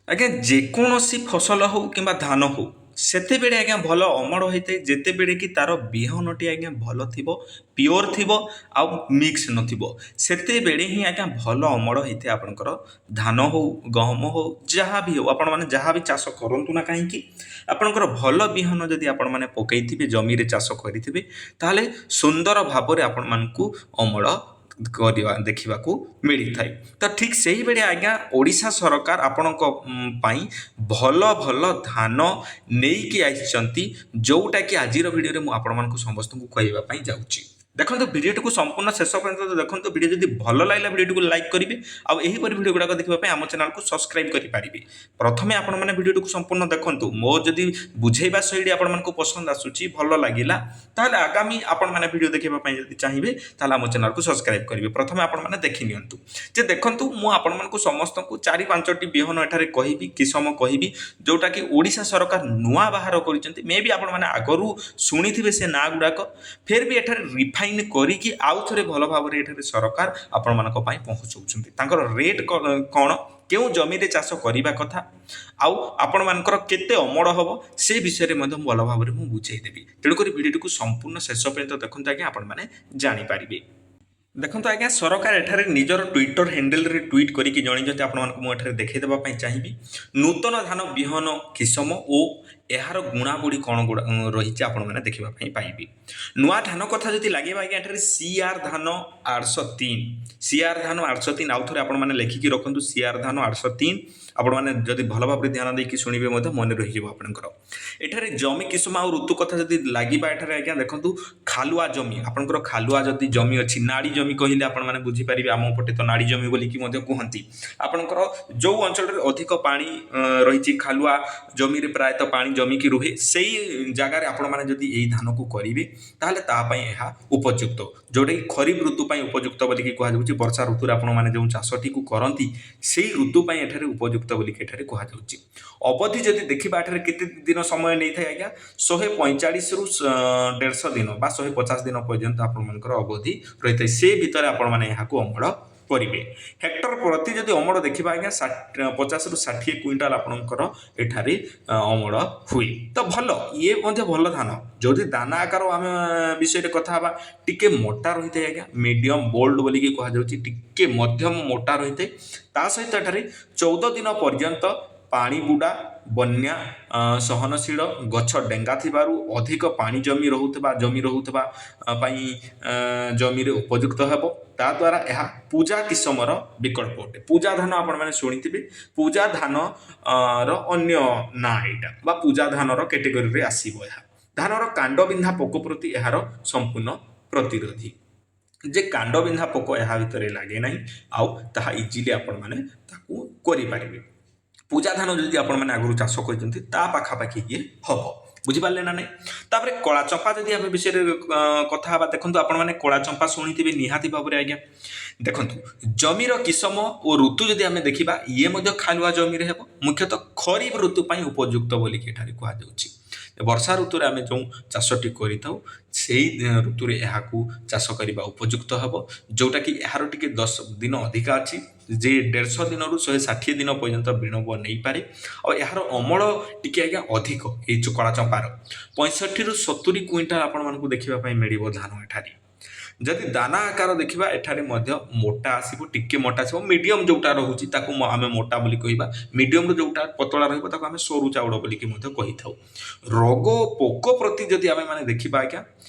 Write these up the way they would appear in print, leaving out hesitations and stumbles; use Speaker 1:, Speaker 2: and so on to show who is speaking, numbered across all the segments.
Speaker 1: ଆଜ୍ଞା, ଯେକୌଣସି ଫସଲ ହଉ କିମ୍ବା ଧାନ ହଉ, ସେତେବେଳେ ଆଜ୍ଞା ଭଲ ଅମଳ ହୋଇଥାଏ, ଯେତେବେଳେ କି ତାର ବିହନଟି ଆଜ୍ଞା ଭଲ ଥିବ, ପିଓର ଥିବ ଆଉ ମିକ୍ସ ନଥିବ। ସେତେବେଳେ ହିଁ ଆଜ୍ଞା ଭଲ ଅମଳ ହେଇଥାଏ। ଆପଣଙ୍କର ଧାନ ହଉ, ଗହମ ହଉ, ଯାହା ବି ହଉ, ଆପଣମାନେ ଯାହା ବି ଚାଷ କରନ୍ତୁ ନା କାହିଁକି, ଆପଣଙ୍କର ଭଲ ବିହନ ଯଦି ଆପଣମାନେ ପକାଇଥିବେ, ଜମିରେ ଚାଷ କରିଥିବେ, ତାହେଲେ ସୁନ୍ଦର ଭାବରେ ଆପଣମାନଙ୍କୁ ଅମଳ କରିବା ଦେଖିବାକୁ ମିଳିଥାଏ। ତ ଠିକ୍ ସେଇଭଳି ଆଜ୍ଞା ଓଡ଼ିଶା ସରକାର ଆପଣଙ୍କ ପାଇଁ ଭଲ ଭଲ ଧାନ ନେଇକି ଆସିଛନ୍ତି, ଯେଉଁଟାକି ଆଜିର ଭିଡ଼ିଓରେ ମୁଁ ଆପଣମାନଙ୍କୁ ସମସ୍ତଙ୍କୁ କହିବା ପାଇଁ ଯାଉଛି। ଦେଖନ୍ତୁ, ଭିଡ଼ିଓଟିକୁ ସମ୍ପୂର୍ଣ୍ଣ ଶେଷ ପର୍ଯ୍ୟନ୍ତ ଦେଖନ୍ତୁ। ଭିଡ଼ିଓ ଯଦି ଭଲ ଲାଗିଲା, ଭିଡ଼ିଓଟିକୁ ଲାଇକ୍ କରିବେ ଆଉ ଏହିପରି ଭିଡ଼ିଓ ଗୁଡ଼ାକ ଦେଖିବା ପାଇଁ ଆମ ଚ୍ୟାନେଲକୁ ସବସ୍କ୍ରାଇବ୍ କରିପାରିବେ। ପ୍ରଥମେ ଆପଣମାନେ ଭିଡ଼ିଓଟିକୁ ସମ୍ପୂର୍ଣ୍ଣ ଦେଖନ୍ତୁ। ମୋ ଯଦି ବୁଝେଇବା ଶୈଳୀ ଆପଣମାନଙ୍କୁ ପସନ୍ଦ ଆସୁଛି, ଭଲ ଲାଗିଲା, ତାହେଲେ ଆଗାମୀ ଆପଣମାନେ ଭିଡ଼ିଓ ଦେଖିବା ପାଇଁ ଯଦି ଚାହିଁବେ, ତାହେଲେ ଆମ ଚ୍ୟାନେଲକୁ ସବସ୍କ୍ରାଇବ୍ କରିବେ। ପ୍ରଥମେ ଆପଣମାନେ ଦେଖି ନିଅନ୍ତୁ ଯେ ଦେଖନ୍ତୁ, ମୁଁ ଆପଣମାନଙ୍କୁ ସମସ୍ତଙ୍କୁ ଚାରି ପାଞ୍ଚଟି ବିହନ ଏଠାରେ କହିବି, କିସମ କହିବି, ଯେଉଁଟାକି ଓଡ଼ିଶା ସରକାର ନୂଆ ବାହାର କରିଛନ୍ତି। ମେ ବି ଆପଣମାନେ ଆଗରୁ ଶୁଣିଥିବେ ସେ ନାଁ ଗୁଡ଼ାକ, ଫେର୍ ବି ଏଠାରେ ରିଫାଇନ୍ କରିକି ଆଉ ଥରେ ଭଲ ଭାବରେ ଏଠାରେ ସରକାର ଆପଣମାନଙ୍କ ପାଇଁ ପହଞ୍ଚଉଛନ୍ତି। ତାଙ୍କର ରେଟ୍ କ'ଣ, କେଉଁ ଜମିରେ ଚାଷ କରିବା କଥା ଆଉ ଆପଣମାନଙ୍କର କେତେ ଅମଳ ହେବ, ସେ ବିଷୟରେ ମଧ୍ୟ ଭଲ ଭାବରେ ମୁଁ ବୁଝେଇଦେବି। ତେଣୁକରି ଭିଡ଼ିଓଟିକୁ ସମ୍ପୂର୍ଣ୍ଣ ଶେଷ ପର୍ଯ୍ୟନ୍ତ ଦେଖନ୍ତୁ ଆଜ୍ଞା, ଆପଣମାନେ ଜାଣିପାରିବେ। ଦେଖନ୍ତୁ ଆଜ୍ଞା, ସରକାର ଏଠାରେ ନିଜର ଟ୍ୱିଟର ହ୍ୟାଣ୍ଡେଲରେ ଟ୍ୱିଟ୍ କରିକି ଜଣେଇଛନ୍ତି। ଆପଣମାନଙ୍କୁ ମୁଁ ଏଠାରେ ଦେଖାଇ ଦେବା ପାଇଁ ଚାହିଁବି। ନୂତନ ଧାନ ବିହନ କିସମ ଓ ଏହାର ଗୁଣାବଳୀ କ'ଣ ଗୁଡ଼ା ରହିଛି, ଆପଣମାନେ ଦେଖିବା ପାଇଁ ପାଇବେ। ନୂଆ ଧାନ କଥା ଯଦି ଲାଗିବ ଆଜ୍ଞା, ଏଠାରେ ସି ଆର୍ ଧାନ 803, ସି ଆର୍ ଧାନ 803। ଆଉ ଥରେ ଆପଣମାନେ ଲେଖିକି ରଖନ୍ତୁ, ସି ଆର୍ ଧାନ 803। ଆପଣମାନେ ଯଦି ଭଲ ଭାବରେ ଧ୍ୟାନ ଦେଇକି ଶୁଣିବେ ମଧ୍ୟ ମନେ ରହିଯିବ ଆପଣଙ୍କର। ଏଠାରେ ଜମି କିସମ ଆଉ ଋତୁ କଥା ଯଦି ଲାଗିବା, ଏଠାରେ ଆଜ୍ଞା ଦେଖନ୍ତୁ, ଖାଲୁଆ ଜମି, ଆପଣଙ୍କର ଖାଲୁଆ ଯଦି ଜମି ଅଛି, ନାଡ଼ି ଜମି କହିଲେ ଆପଣମାନେ ବୁଝିପାରିବେ, ଆମ ପଟେ ତ ନାଡ଼ି ଜମି ବୋଲିକି ମଧ୍ୟ କୁହନ୍ତି। ଆପଣଙ୍କର ଯେଉଁ ଅଞ୍ଚଳରେ ଅଧିକ ପାଣି ରହିଛି, ଖାଲୁଆ ଜମିରେ ପ୍ରାୟତଃ ପାଣି ଜମିକି ରୁହେ, ସେଇ ଜାଗାରେ ଆପଣମାନେ ଯଦି ଏଇ ଧାନକୁ କରିବେ, ତାହେଲେ ତା ପାଇଁ ଏହା ଉପଯୁକ୍ତ, ଯେଉଁଟାକି ଖରିଫ ଋତୁ ପାଇଁ ଉପଯୁକ୍ତ ବୋଲିକି କୁହାଯାଉଛି। ବର୍ଷା ଋତୁରେ ଆପଣମାନେ ଯେଉଁ ଚାଷଟିକୁ କରନ୍ତି, ସେଇ ଋତୁ ପାଇଁ ଏଠାରେ ଉପଯୁକ୍ତ ବୋଲିକି ଏଠାରେ କୁହାଯାଉଛି। ଅବଧି ଯଦି ଦେଖିବା, ଏଠାରେ କେତେ ଦିନ ସମୟ ନେଇଥାଏ ଆଜ୍ଞା? 145ରୁ 150 ଦିନ ବା 150 ଦିନ ପର୍ଯ୍ୟନ୍ତ ଆପଣମାନଙ୍କର ଅବଧି ରହିଥାଏ। ସେ ଭିତରେ ଆପଣମାନେ ଏହାକୁ ଅମଳ କରିବେ। ହେକ୍ଟର ପ୍ରତି ଯଦି ଅମଳ ଦେଖିବା ଆଜ୍ଞା, 50ରୁ 60 କୁଇଣ୍ଟାଲ ଆପଣଙ୍କର ଏଠାରେ ଅମଳ ହୁଏ। ତ ଭଲ, ଇଏ ମଧ୍ୟ ଭଲ ଧାନ। ଯଦି ଦାନା ଆକାର ଆମେ ବିଷୟରେ କଥା ହେବା, ଟିକେ ମୋଟା ରହିଥାଏ ଆଜ୍ଞା, ମିଡ଼ିୟମ ବୋଲ୍ଡ ବୋଲିକି କୁହାଯାଉଛି, ଟିକେ ମଧ୍ୟମ ମୋଟା ରହିଥାଏ। ତା ସହିତ ଏଠାରେ 14 ଦିନ ପର୍ଯ୍ୟନ୍ତ ପାଣି ବୁଡ଼ା, ବନ୍ୟା ସହନଶୀଳ, ଗଛ ଡେଙ୍ଗା ଥିବାରୁ ଅଧିକ ପାଣି ଜମି ରହୁଥିବା ପାଇଁ ଜମିରେ ଉପଯୁକ୍ତ ହେବ। ତା ଦ୍ୱାରା ଏହା ପୂଜା କିସମର ବିକଳ୍ପ ଅଟେ। ପୂଜା ଧାନ ଆପଣମାନେ ଶୁଣିଥିବେ, ପୂଜା ଧାନ ର ଅନ୍ୟ ନାଁ ଏଇଟା ବା ପୂଜା ଧାନର କ୍ୟାଟେଗୋରୀରେ ଆସିବ ଏହା। ଧାନର କାଣ୍ଡ ବିନ୍ଧା ପୋକ ପ୍ରତି ଏହାର ସମ୍ପୂର୍ଣ୍ଣ ପ୍ରତିରୋଧୀ, ଯେ କାଣ୍ଡ ବିନ୍ଧା ପୋକ ଏହା ଭିତରେ ଲାଗେ ନାହିଁ ଆଉ ତାହା ଇଜିଲି ଆପଣମାନେ ତାକୁ କରିପାରିବେ। ପୂଜା ଧାନ ଯଦି ଆପଣମାନେ ଆଗରୁ ଚାଷ କରିଛନ୍ତି, ତା ପାଖାପାଖି ଇଏ ହବ। ବୁଝିପାରିଲେ ନା ନାହିଁ? ତାପରେ କଳା ଚମ୍ପା ଯଦି ଆମେ ବିଷୟରେ କଥା ହେବା, ଦେଖନ୍ତୁ, ଆପଣମାନେ କଳା ଚମ୍ପା ଶୁଣିଥିବେ ନିହାତି ଭାବରେ। ଆଜ୍ଞା ଦେଖନ୍ତୁ, ଜମିର କିସମ ଓ ଋତୁ ଯଦି ଆମେ ଦେଖିବା, ଇଏ ମଧ୍ୟ ଖାଲୁଆ ଜମିରେ ହେବ। ମୁଖ୍ୟତଃ ଖରିଫ ଋତୁ ପାଇଁ ଉପଯୁକ୍ତ ବୋଲିକି ଏଠାରେ କୁହାଯାଉଛି। ବର୍ଷା ଋତୁରେ ଆମେ ଯେଉଁ ଚାଷଟି କରିଥାଉ, ସେଇ ଋତୁରେ ଏହାକୁ ଚାଷ କରିବା ଉପଯୁକ୍ତ ହେବ, ଯେଉଁଟାକି ଏହାର ଟିକେ 10 ଦିନ ଅଧିକା ଅଛି, ଯେ 150 ଦିନରୁ 160 ଦିନ ପର୍ଯ୍ୟନ୍ତ ବିଳମ୍ବ ନେଇପାରେ। ଆଉ ଏହାର ଅମଳ ଟିକେ ଆଜ୍ଞା ଅଧିକ। ଏଇ ଯେଉଁ କଳା ଚମ୍ପାର 65ରୁ 70 କୁଇଣ୍ଟାଲ ଆପଣମାନଙ୍କୁ ଦେଖିବା ପାଇଁ ମିଳିବ ଧାନ। ଏଠାରେ ଯଦି ଦାନା ଆକାର ଦେଖିବା, ଏଠାରେ ମଧ୍ୟ ମୋଟା ଆସିବ, ଟିକେ ମୋଟା ଆସିବ। ମିଡ଼ିୟମ ଯେଉଁଟା ରହୁଛି, ତାକୁ ଆମେ ମୋଟା ବୋଲି କହିବା। ମିଡ଼ିୟମରୁ ଯେଉଁଟା ପତଳା ରହିବ, ତାକୁ ଆମେ ସରୁ ଚାଉଳ ବୋଲିକି ମଧ୍ୟ କହିଥାଉ। ରୋଗ ପୋକ ପ୍ରତି ଯଦି ଆମେ ମାନେ ଦେଖିବା ଆଜ୍ଞା,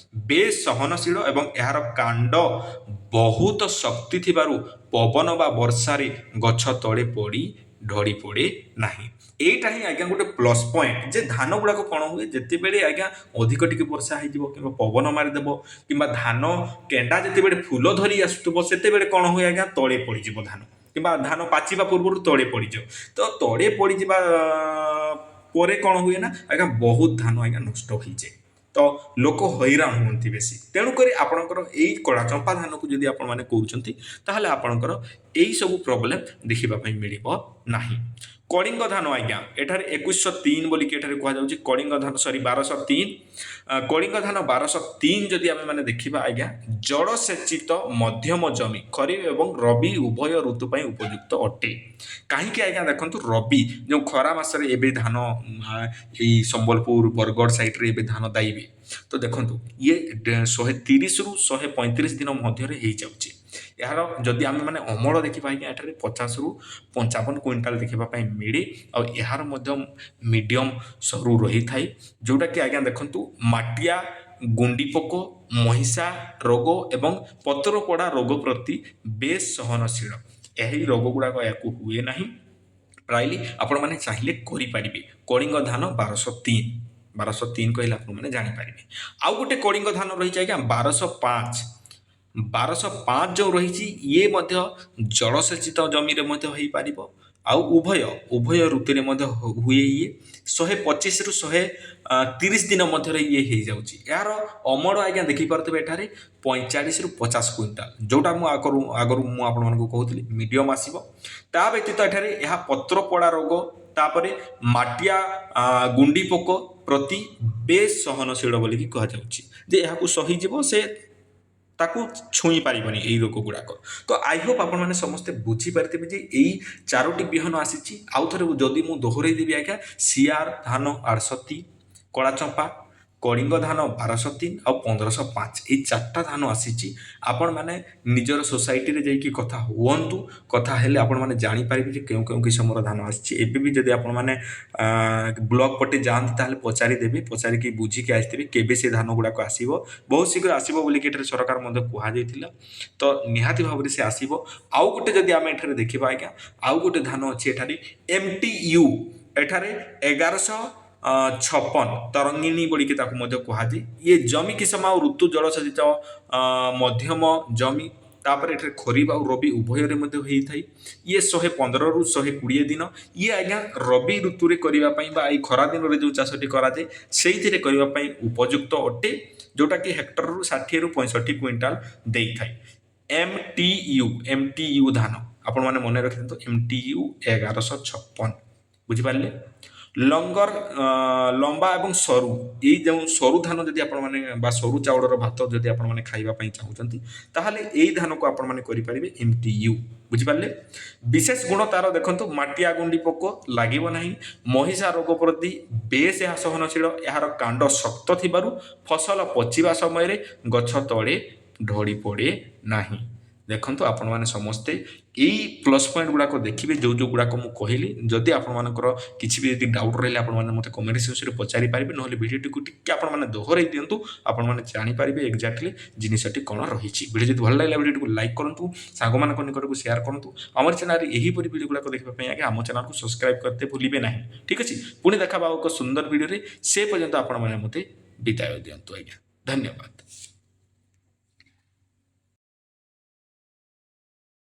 Speaker 1: ବେଶ ସହନଶୀଳ ଏବଂ ଏହାର କାଣ୍ଡ ବହୁତ ଶକ୍ତି ଥିବାରୁ ପବନ ବା ବର୍ଷାରେ ଗଛ ତଳେ ପଡ଼ି ଢଳି ପଡ଼େ ନାହିଁ। ଏଇଟା ହିଁ ଆଜ୍ଞା ଗୋଟେ ପ୍ଲସ୍ ପଏଣ୍ଟ ଯେ ଧାନ ଗୁଡ଼ାକ କ'ଣ ହୁଏ, ଯେତେବେଳେ ଆଜ୍ଞା ଅଧିକ ଟିକେ ବର୍ଷା ହେଇଯିବ କିମ୍ବା ପବନ ମାରିଦେବ କିମ୍ବା ଧାନ କେଣ୍ଡା ଯେତେବେଳେ ଫୁଲ ଧରି ଆସୁଥିବ, ସେତେବେଳେ କ'ଣ ହୁଏ ଆଜ୍ଞା, ତଳେ ପଡ଼ିଯିବ ଧାନ କିମ୍ବା ଧାନ ପାଚିବା ପୂର୍ବରୁ ତଳେ ପଡ଼ିଯିବ। ତ ତଳେ ପଡ଼ିଯିବା ପରେ କ'ଣ ହୁଏ ନା ଆଜ୍ଞା, ବହୁତ ଧାନ ଆଜ୍ଞା ନଷ୍ଟ ହୋଇଯାଏ। ତ ଲୋକ ହଇରାଣ ହୁଅନ୍ତି ବେଶୀ। ତେଣୁକରି ଆପଣଙ୍କର ଏଇ କଳା ଚମ୍ପା ଧାନକୁ ଯଦି ଆପଣମାନେ କରୁଛନ୍ତି, ତାହେଲେ ଆପଣଙ୍କର ଏଇ ସବୁ ପ୍ରୋବ୍ଲେମ୍ ଦେଖିବା ପାଇଁ ମିଳିବ ନାହିଁ। କଳିଙ୍ଗ ଧାନ ଆଜ୍ଞା ଏଠାରେ 2103 ବୋଲିକି ଏଠାରେ କୁହାଯାଉଛି। କଳିଙ୍ଗ ଧାନ, ସରି, 1203। କଳିଙ୍ଗ ଧାନ 1203 ଯଦି ଆମେ ମାନେ ଦେଖିବା ଆଜ୍ଞା, ଜଳସେଚିତ ମଧ୍ୟମ ଜମି, ଖରିଫ ଏବଂ ରବି ଉଭୟ ଋତୁ ପାଇଁ ଉପଯୁକ୍ତ ଅଟେ। କାହିଁକି ଆଜ୍ଞା? ଦେଖନ୍ତୁ, ରବି ଯେଉଁ ଖରା ମାସରେ ଏବେ ଧାନ ଏଇ ସମ୍ବଲପୁର, ବରଗଡ଼ ସାଇଡ଼ରେ ଏବେ ଧାନ ଦାଇବେ। ତ ଦେଖନ୍ତୁ, ଇଏ 130ରୁ 135 ଦିନ ମଧ୍ୟରେ ହେଇଯାଉଛି। ଏହାର ଯଦି ଆମେ ମାନେ ଅମଳ ଦେଖିବା ଆଜ୍ଞା, ଏଠାରେ 50ରୁ 55 କୁଇଣ୍ଟାଲ ଦେଖିବା ପାଇଁ ମିଳେ। ଆଉ ଏହାର ମଧ୍ୟ ମିଡ଼ିୟମ ସରୁ ରହିଥାଏ, ଯେଉଁଟାକି ଆଜ୍ଞା ଦେଖନ୍ତୁ, ମାଟିଆ ଗୁଣ୍ଡି ପୋକ, ମହିଷା ରୋଗ ଏବଂ ପତ୍ରପୋଡ଼ା ରୋଗ ପ୍ରତି ବେଶ ସହନଶୀଳ। ଏହି ରୋଗ ଗୁଡ଼ାକ ଏହାକୁ ହୁଏ ନାହିଁ ପ୍ରାୟଲି। ଆପଣମାନେ ଚାହିଁଲେ କରିପାରିବେ। କଳିଙ୍ଗ ଧାନ 1203। 1203 କହିଲେ ଆପଣମାନେ ଜାଣିପାରିବେ। ଆଉ ଗୋଟେ କଳିଙ୍ଗ ଧାନ ରହିଛି ଆଜ୍ଞା, 1205। 1205 ଯେଉଁ ରହିଛି, ଇଏ ମଧ୍ୟ ଜଳସେଚିତ ଜମିରେ ମଧ୍ୟ ହେଇପାରିବ ଆଉ ଉଭୟ ଉଭୟ ଋତୁରେ ମଧ୍ୟ ହୁଏ। ଇଏ 125ରୁ 130 ଦିନ ମଧ୍ୟରେ ଇଏ ହେଇଯାଉଛି। ଏହାର ଅମଳ ଆଜ୍ଞା ଦେଖିପାରୁଥିବେ ଏଠାରେ 45ରୁ 50 କୁଇଣ୍ଟାଲ, ଯେଉଁଟା ମୁଁ ଆଗରୁ ଆଗରୁ ମୁଁ ଆପଣମାନଙ୍କୁ କହୁଥିଲି ମିଡ଼ିୟମ୍ ଆସିବ। ତା ବ୍ୟତୀତ ଏଠାରେ ଏହା ପତ୍ରପୋଡ଼ା ରୋଗ, ତାପରେ ମାଟିଆ ଗୁଣ୍ଡି ପୋକ ପ୍ରତି ବେଶ ସହନଶୀଳ ବୋଲିକି କୁହାଯାଉଛି ଯେ ଏହାକୁ ସହିଯିବ, ସେ ତାକୁ ଛୁଇଁ ପାରିବନି ଏଇ ରୋଗ ଗୁଡ଼ାକ। ତ I Hope ଆପଣମାନେ ସମସ୍ତେ ବୁଝିପାରିଥିବେ ଯେ ଏଇ ଚାରୋଟି ବିହନ ଆସିଛି। ଆଉ ଥରେ ଯଦି ମୁଁ ଦୋହରେଇ ଦେବି ଆଜ୍ଞା, ସିଆର ଧାନ 803, କଳା ଚମ୍ପା, କଳିଙ୍ଗ ଧାନ 1203 ଆଉ 1505, ଏଇ ଚାରିଟା ଧାନ ଆସିଛି। ଆପଣମାନେ ନିଜର ସୋସାଇଟିରେ ଯାଇକି କଥା ହୁଅନ୍ତୁ। କଥା ହେଲେ ଆପଣମାନେ ଜାଣିପାରିବେ ଯେ କେଉଁ କେଉଁ କିସମର ଧାନ ଆସିଛି। ଏବେ ବି ଯଦି ଆପଣମାନେ ବ୍ଲକ ପଟେ ଯାଆନ୍ତି, ତାହେଲେ ପଚାରିଦେବେ, ପଚାରିକି ବୁଝିକି ଆସିଥିବେ କେବେ ସେ ଧାନ ଗୁଡ଼ାକ ଆସିବ। ବହୁତ ଶୀଘ୍ର ଆସିବ ବୋଲିକି ଏଠାରେ ସରକାର ମଧ୍ୟ କୁହାଯାଇଥିଲା। ତ ନିହାତି ଭାବରେ ସେ ଆସିବ। ଆଉ ଗୋଟେ ଯଦି ଆମେ ଏଠାରେ ଦେଖିବା ଆଜ୍ଞା, ଆଉ ଗୋଟେ ଧାନ ଅଛି ଏଠାରେ MTU ଏଠାରେ 1156, ତରଙ୍ଗିଣୀ ବୋଲିକି ତାକୁ ମଧ୍ୟ କୁହାଯାଏ। ଇଏ ଜମି କିସମ ଆଉ ଋତୁ ଜଳସେଚିତ ମଧ୍ୟମ ଜମି। ତାପରେ ଏଠାରେ ଖରିଫ ଆଉ ରବି ଉଭୟରେ ମଧ୍ୟ ହେଇଥାଏ। ଇଏ 115ରୁ 120 ଦିନ। ଇଏ ଆଜ୍ଞା ରବି ଋତୁରେ କରିବା ପାଇଁ ବା ଏଇ ଖରା ଦିନରେ ଯେଉଁ ଚାଷଟି କରାଯାଏ, ସେଇଥିରେ କରିବା ପାଇଁ ଉପଯୁକ୍ତ ଅଟେ, ଯେଉଁଟାକି ହେକ୍ଟରରୁ 60ରୁ 65 କୁଇଣ୍ଟାଲ ଦେଇଥାଏ। MTU, MTU ଧାନ ଆପଣମାନେ ମନେ ରଖିଥାନ୍ତୁ, MTU 1156। ବୁଝିପାରିଲେ? ଲଙ୍ଗର ଲମ୍ବା ଏବଂ ସରୁ, ଏଇ ଯେଉଁ ସରୁ ଧାନ ଯଦି ଆପଣମାନେ ବା ସରୁ ଚାଉଳର ଭାତ ଯଦି ଆପଣମାନେ ଖାଇବା ପାଇଁ ଚାହୁଁଛନ୍ତି, ତାହେଲେ ଏଇ ଧାନକୁ ଆପଣମାନେ କରିପାରିବେ, MTU। ବୁଝିପାରିଲେ? ବିଶେଷ ଗୁଣ ତାର ଦେଖନ୍ତୁ, ମାଟିଆ ଗୁଣ୍ଡି ପୋକ ଲାଗିବ ନାହିଁ। ମହିଷା ରୋଗ ପ୍ରତି ବେଶ ଏହା ସହନଶୀଳ। ଏହାର କାଣ୍ଡ ଶକ୍ତ ଥିବାରୁ ଫସଲ ପଚିବା ସମୟରେ ଗଛ ତଳେ ଢଳି ପଡ଼େ ନାହିଁ। ଦେଖନ୍ତୁ, ଆପଣମାନେ ସମସ୍ତେ ଏଇ ପ୍ଲସ୍ ପଏଣ୍ଟ ଗୁଡ଼ାକ ଦେଖିବେ, ଯେଉଁ ଯେଉଁ ଗୁଡ଼ାକ ମୁଁ କହିଲି। ଯଦି ଆପଣମାନଙ୍କର କିଛି ବି ଯଦି ଡାଉଟ୍ ରହିଲେ, ଆପଣମାନେ ମୋତେ କମେଣ୍ଟ ସେକ୍ସନରେ ପଚାରି ପାରିବେ। ନହେଲେ ଭିଡ଼ିଓଟିକୁ ଟିକେ ଆପଣମାନେ ଦୋହରାଇ ଦିଅନ୍ତୁ, ଆପଣମାନେ ଜାଣିପାରିବେ ଏକ୍ଜାକ୍ଟଲି ଜିନିଷଟି କ'ଣ ରହିଛି। ଭିଡ଼ିଓ ଯଦି ଭଲ ଲାଗିଲା, ଭିଡ଼ିଓଟିକୁ ଲାଇକ୍ କରନ୍ତୁ, ସାଙ୍ଗମାନଙ୍କ ନିକଟକୁ ସେୟାର କରନ୍ତୁ। ଆମର ଚ୍ୟାନେଲରେ ଏହିପରି ଭିଡ଼ିଓ ଗୁଡ଼ାକ ଦେଖିବା ପାଇଁ ଆଜ୍ଞା ଆମ ଚ୍ୟାନେଲକୁ ସବସ୍କ୍ରାଇବ୍ କରତେ ଭୁଲିବେ ନାହିଁ। ଠିକ୍ ଅଛି, ପୁଣି ଦେଖା ଏକ ସୁନ୍ଦର ଭିଡ଼ିଓରେ। ସେ ପର୍ଯ୍ୟନ୍ତ ଆପଣମାନେ ମୋତେ ବିଦାୟ ଦିଅନ୍ତୁ ଆଜ୍ଞା। ଧନ୍ୟବାଦ।